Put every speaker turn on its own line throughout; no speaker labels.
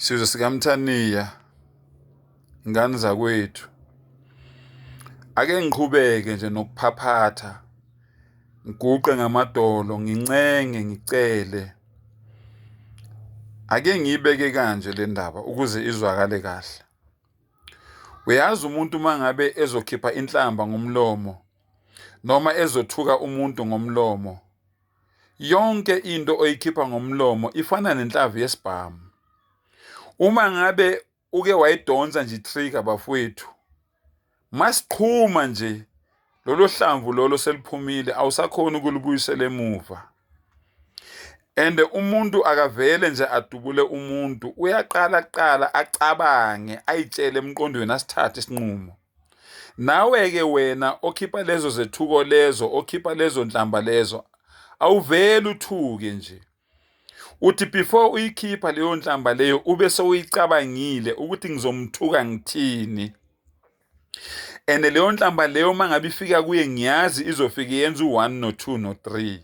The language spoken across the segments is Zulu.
Sizwe sikaMthaniya, ngane zakwethu, ake ngiqhubeke nje nokuphaphatha, ngiguqe ngamadolo, ngincenge, ngicele. Ake ngiyibeke kanje le ndaba ukuze izwakale kahle. Uyazi umuntu uma ngabe ezokhipha inhlamba ngomlomo noma ezothuka umuntu ngomlomo, yonke into oyikhipha ngomlomo ifana nenhlavu yesibhamu. Uma ngabe uke wayidonsa nje i-trigger bafowethu, masiqhuma nje lolo hlamvu lolo seliphumile, awusakhoni ukulubuyisela emuva. And umuntu akavele nje adubule umuntu, uyaqala kuqala acabange, ayitshele emqondweni, asithathe isinqumo. Nawe-ke wena okhipha lezo zethuko lezo, okhipha lezo nhlamba lezo, awuveli uthuke nje. Uthi before uyikhipha leyo nhlamba leyo ube sewuyicabangile ukuthi ngizomthuka ngithini. And leyo nhlamba leyo uma ngabe ifika kuye ngiyazi izofike yenza u-1 no-2 no-3.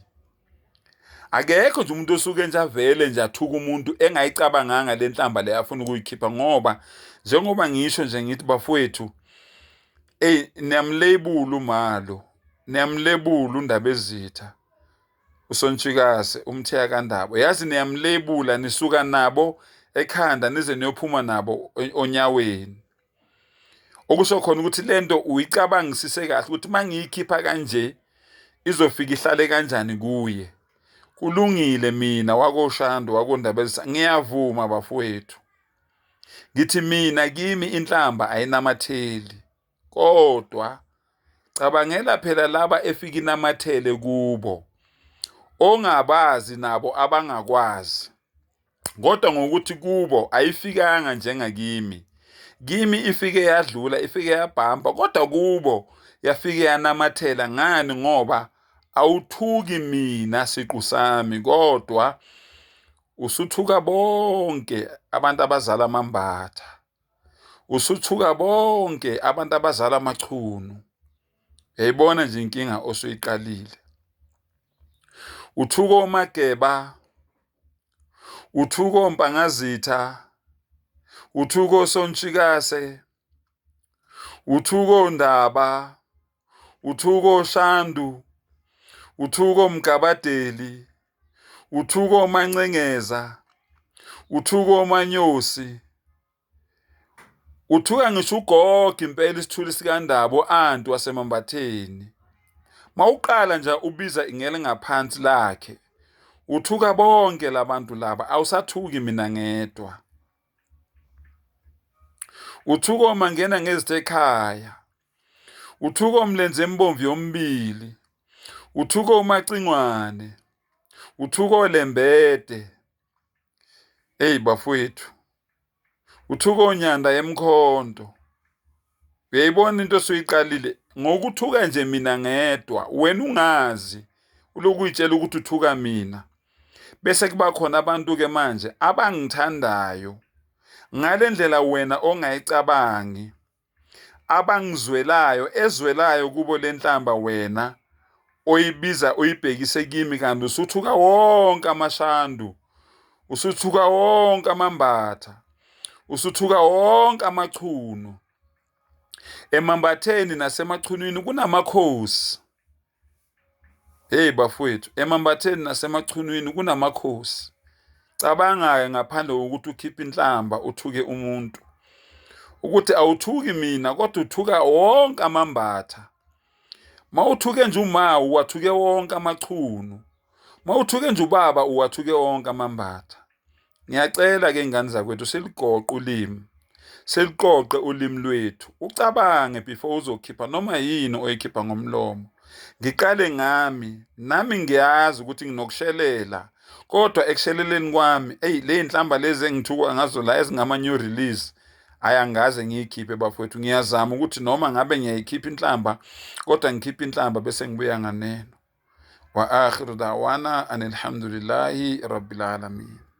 Akekho nje umuntu osuke nje avele nje athuka umuntu engayicabanganga le nhlamba le afuna ukuyikhipha, ngoba njengoba ngisho nje ngithi bafowethu, eyi niyamlebula umalo, niyamlebula uNdabezitha, uSontshikase, uMthiya kaNdaba. Yazi niyamlebula, nisuka nabo ekhanda nize niyophuma nabo onyaweni. Okusho khona ukuthi lento uyicabangisise kahle ukuthi uma ngiyikhipha kanje izofika ihlale kanjani kuye. Kulungile mina wakoShandu wakoNdabezitha ngiyavuma bafowethu. Ngithi mina kimi inhlamba ayinamatheli, kodwa cabangela phela laba efika inamathele kubo ongabazi nabo abangakwazi, kodwa ngokuthi kubo ayifikanga njengakimi. Kimi ifike yadlula, ifike yabhampa, kodwa kubo yafike yanamathela. Ngani? Ngoba awuthuki mina siqu sami, kodwa usuthuka bonke abantu abazala amambatha, usuthuka bonke abantu abazala amachunu. Uyayibona nje inkinga osuyiqalile. Uthuka oMageba, uthuka oMpangazitha, uthuka oSontshikase, uthuka oNdaba, uthuka oShandu, uthuka oMgabadeli, uthuka oMancengeza, uthuka oManyosi, uthuka ngisho ugogo impela isithuli sikaNdaba u-anti waseMambatheni. Mawuqala nje ubiza ingele ngaphansi lakhe, uthuka bonke labantu laba, awusathuki mina ngedwa. Uthuka omangena ngezitha ekhaya, uthuka omlenze embomvu yombili, uthuka omacingwane, uthuka olembede. Eyi bafowethu, uthuka onyanda emkhonto. Uyayibona into osuyiqalile ngokuthuka nje mina ngedwa, wena ungazi, ulokhu uyitshela ukuthi uthuka mina. Bese kuba khona abantu-ke manje abangithandayo ngale ndlela wena ongayicabangi, abangizwelayo, ezwelayo kubo le nhlamba wena oyibiza uyibhekise kimi, kanti usuthuka wonke amashandu, usuthuka wonke amambatha, usuthuka wonke amachunu. Emambatheni nasemachunwini kunamakhosi. Hey bafowethu, emambatheni nasemachunwini kunamakhosi. Cabanga-ke ngaphandle kokuthi ukhiphe inhlamba uthuke umuntu, ukuthi awuthuki mina kodwa uthuka wonke amambatha. Mawuthuke nje uma uwathuke wonke amachunu, mawuthuke nje ubaba uwathuke wonke amambatha. Ngiyacela-ke ingane zakwethu siligoqe ulimi, siliqoqe ulimi lwethu, ucabange before uzokhipha noma yini oyikhipha ngomlomo. Ngiqale ngami, nami ngiyazi ukuthi nginokushelela, kodwa ekusheleleni kwami, eyi le y'nhlamba lezi engithukwa ngazo la ezingama-new release, hhayi angikaze ngiyikhiphe bafowethu. Ngiyazama ukuthi noma ngabe ngiyayikhipha inhlamba, kodwa ngikhiphe inhlamba bese ngibuya nganeno. Wa akhiru da'wana anilhamdulillahi rabbil alamin.